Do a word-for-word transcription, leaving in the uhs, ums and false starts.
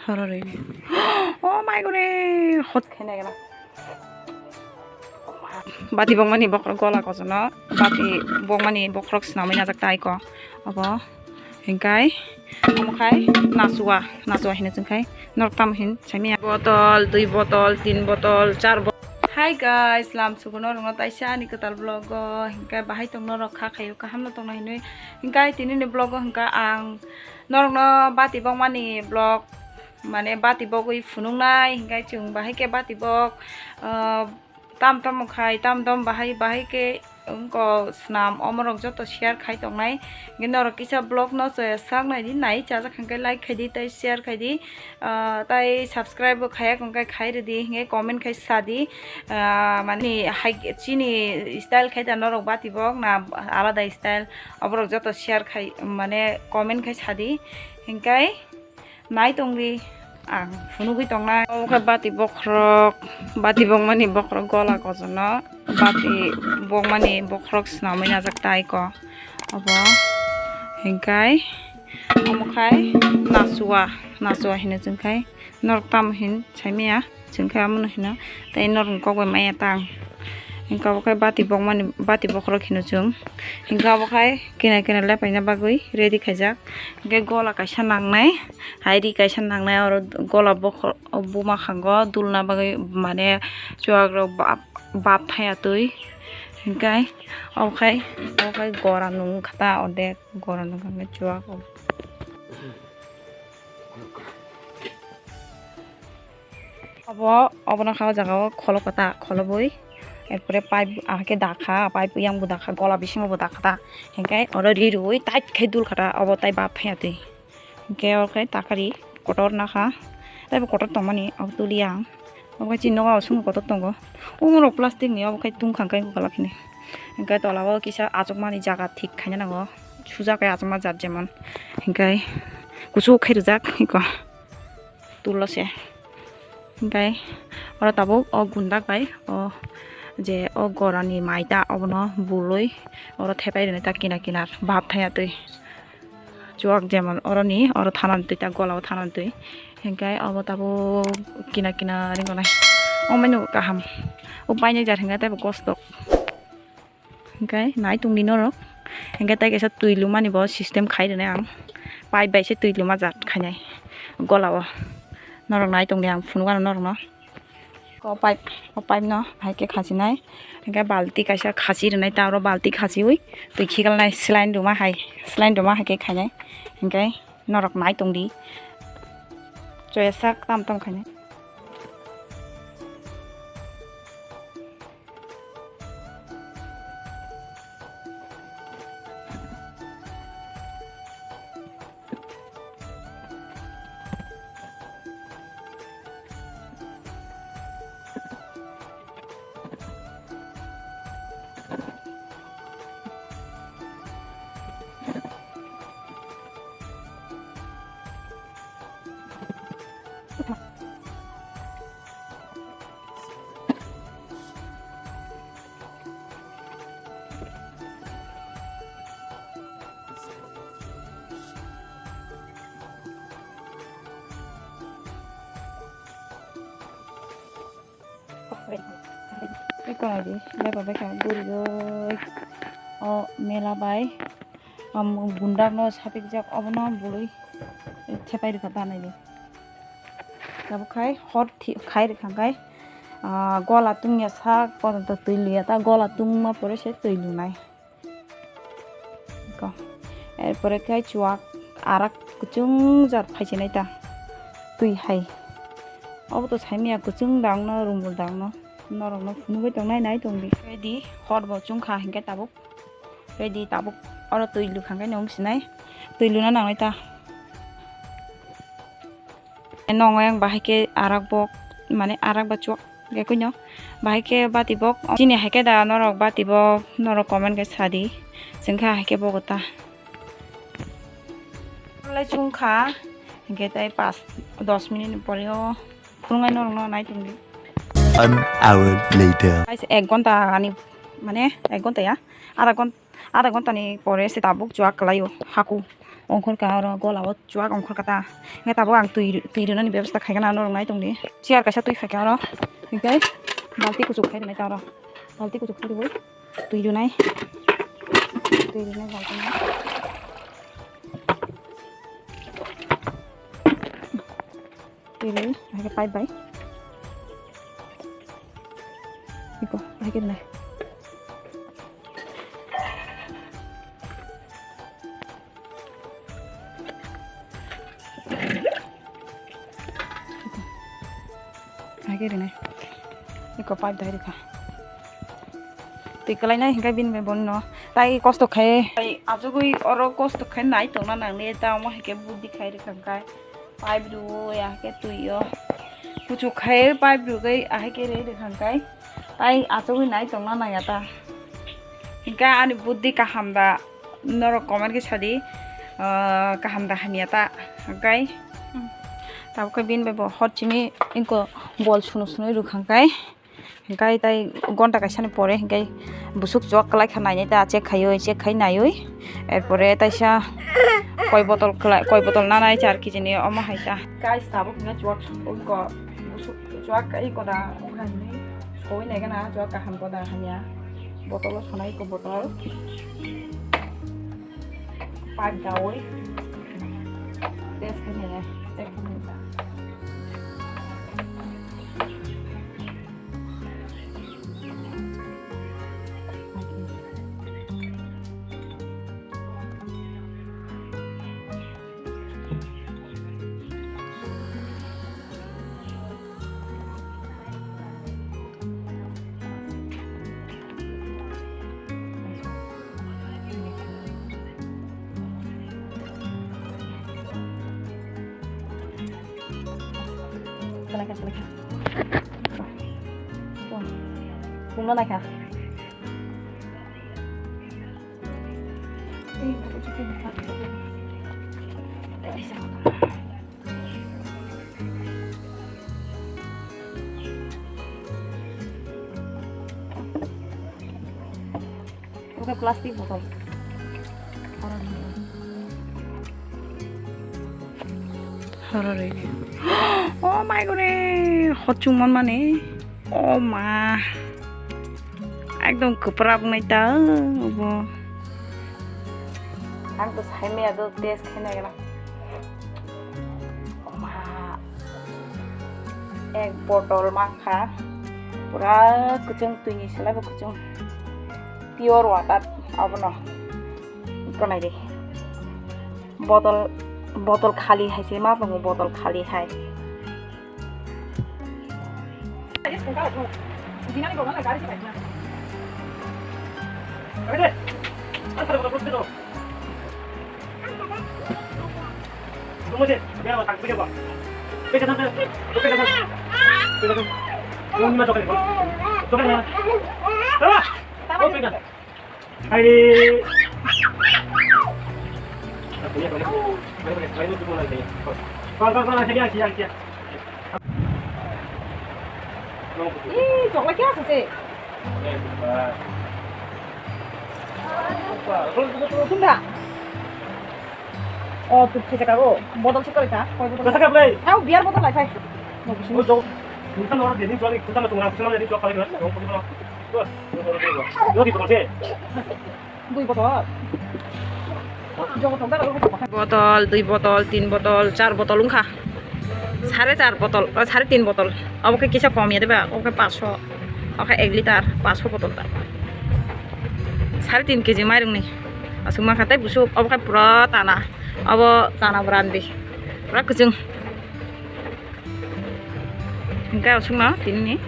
Sorry. Oh my god, hot khaina gana. Bati bongmani bokhorok gola kosono, bati bongmani bokhorok swnamwi najak tai ko. Abo hinkai, omo khai nasua, nasua hino chwngkhai. Norok tamo hin saimanya. Botol, dui botol, tin botol, char botol. Hi guys, lam sugo norokno taisa ani kwtal vlog o. Hinkai bahai tong norok kha khaio, kaham no tongna hinwi. Hinkai tini ni vlog o hinka ang norokno bati bongmani vlog, mane bati bogwi phunuknai, hinkai chwng bahai khe bati bog, ah, tam tamo khai, tam tam bahai, bahai khe wngko swnam, omorok joto share khai tongnai. Hingke norok kisa vlog no chaya sak nai di, nai chajak hingke like khai di, tei share khai di, ah, tei subscribe bo khaya hingke khai rw di, hingke comment khai sa di, ah, mane hai chini style khai da norok bati bog na alada style, oborok joto share khai, mane comment khai sa di, hingke. Nai tongdi, ang phunugwi tongnai. Omo khe bati bokhorok, bati bongmani bokhorok gola kosono, bati bongmani bokhorok swnamwi najak tai ko. Obo hinkai omo khai nasua, nasua hino chwngkhai norok tamo hin saimanya. Chwngkhe amono hino tei norokni kok bai maya tang. Hinkhe obo khe bati bongmani, bati bokhorok hino chwng. Hinkhe obo khai kena kena lepaina bagwi ready khaijak. Hinkhe gola kaisa nangnai, hai ri kaisa nangnai, oro gola bokhorok buma khango dulna bagwi, mane chuwak rok bap, bap thaya twi. Hinkhe obo khai, obo khai gora nung khata, ordek gora nung kha chuwak. Obo, obono kha o jaga o kholo kwta, kholobwi. Erpore pipe ahai khe dakha, pipe yang bo dakha, gola bisingo bo dakha ta. Hinkhe oro ri rwui tight khe dul kha ta, obo tai bap thaya twi. Hinkhe oro khe takari kotor nakha. Taibo kotor tongmani, obo tuli ang. Obo khe chini nogo o songwi kotor tongo. Umorok plastic ni obo khe tungkha khe gulak hini. Hinkhe tola o kisa achukmani jaga thik khaina nango. Suja khe achukma jat jemon. Hinkhe kuchuk khe rijak hiko. Tulo se. Hinkhe oro tabuk o gundak bai o je o gorani mai ta obono bului oro thepai rwni ta kinar kinar bap thaya twi. Chuwak jemon oroni oro thanani twi ta gola o thanani twi. Hinkhe obo tabuk kinar kinar ringonai. O manu kaham. O painai jar hinkhe teibo kostok. Hinkhe nai tongdi norok. Hinkhe tei kaisa twi lumani bo system khai rwnai ang. Pipe bai se twi luma jat khainai gola o. Norok nai tongdi ang phunukgano norokno. O pipe, o pipe no hai khe khachinai. Hinkhe balti kaisa khachi rwnai ta oro balti khachiwi twi khikalnai saline rwma hai, saline rwma hai khe khainai. Hinkhe norok nai tongdi. Choya sak tam tam khainai. Eko naidi, bebak bai kha guri goi. O mela bai, am, gundak no sapikjak, obono bului thepai rwkha ta naidi. Tabuk khai hot thi-, khai rwkha khai, ah, gola tungya sak, pono to twi luya ta, gola tungma pore se twi lunai. Ko. Erpore khe chuwak arak kuchung jar phaisinai ta. Twi hai. Obo to saimanya kuchung dangno, rumbul dangno. Norokno phunugwi tongnai nai tongdi. Ready, hot bo chungkha hinkhe tabuk. Ready tabuk. Oro twi lukha khe nung sinai. Twi luna nangnai ta. Nongo yang bahai khe arak bok, mane arak ba chuak khe kuino. Bahai khe bati bok, chini hai khe da norok bati bok, norok comment khe sadi. Chwng khe hai khe bogo ta. Lai chwng kha, hinkhe tai pas dos minute ni pore o phunuknai norok no nai tongdi. One hour later. Guys, ek ghonta ni, mane ek ghonta ya, adha ghonta. Adha ghonta ni pore se tabuk chuak kwlaio haku. Ongkhor ka oro gola o chuak ongkhor ka ta. Nge tabuk ang twi, twi rwnani bebostha khaikha na norok nai tongdi. Chair kaisa twi phaikha oro. Hinkhe balti kuchuk khai rwnai ta oro. Balti kuchuk khai rwui twi rwnai. Twi rwnai balti no. Twi rwi, hai khe pipe bai. Iko, hai khe nai. Hai khe rinai. Iko pipe dai rikha. Twi kwlainai hinkhe bini bai bono. Tai kosto khai. Tai achugwi oro kosto khai nai tongna nangni ta omo hai khe budi khai rikha khai. Pipe rwui ahai khe twi o kuchuk khai pipe rwgwi ahai khe rwi rwkha hwnkhe tai achugwi nai tongna nangya ta. Hinkhe ani buddhi kaham da norok comment khe sadi, ah, kaham da hamya ta hwnkhe tabuk khe bini bai bo hot chini inko bol sunu sunu rwkha hwnkhe. Hinkhe tai gonta kaisa ni pore hinkhe busuk chuak kwlai kha nainai ta check khaiwi check khai naiwi. Erpore taisa koi botol kwlai, koi botol nanai char kg ni omo hai ta. Guys, tabuk hinkhe chuak wngkha busuk chuak iko da wngkha hinwi soi nai gana chuak kaham ko da hamya. Botol o sonai iko botol. Pipe daui. Test khe nai, check khe nai ta. Salai kha, salai kha. Pungno nai kha. Oke, plastik botol. Horori. Oh my god, hot chungmon mani. Oh ma. Ekdom kwprak nai ta obo. Ang to sai maya do test khai nai gana. Oh ma. Ek botol mankha. Pura kwchwng twini selai bo kwchwng. Pure water abono. Iko nai de. Botol, botol khali hai se ma tongo, botol khali hai. Hai. Ih, chokla kya ase se? Sunda. Oh, tu khe jaka go. Bodol se kore ta. Koi bodol? Kasa kaplai. Thau beer bodol lai phai. No bisin. Oh, jok. Kunta no deni jok, kunta no tungra, kunta no deni jok kali kan. Jok kali kan. Jok di tong se. Dui botol. Botol, dui botol, tin botol, char botol wngkha. Sare char botol, o, sare tin botol. Obo khe kisa kom ya de ba, obo khe paanch sho. Obo khe ek liter, paanch sho botol ta. Sare tin kg mairungni. Aswk mankha tei busuk, obo khe pura tana. Obo tana brandi. Pura kwchwng. Hingke aswkno tinini.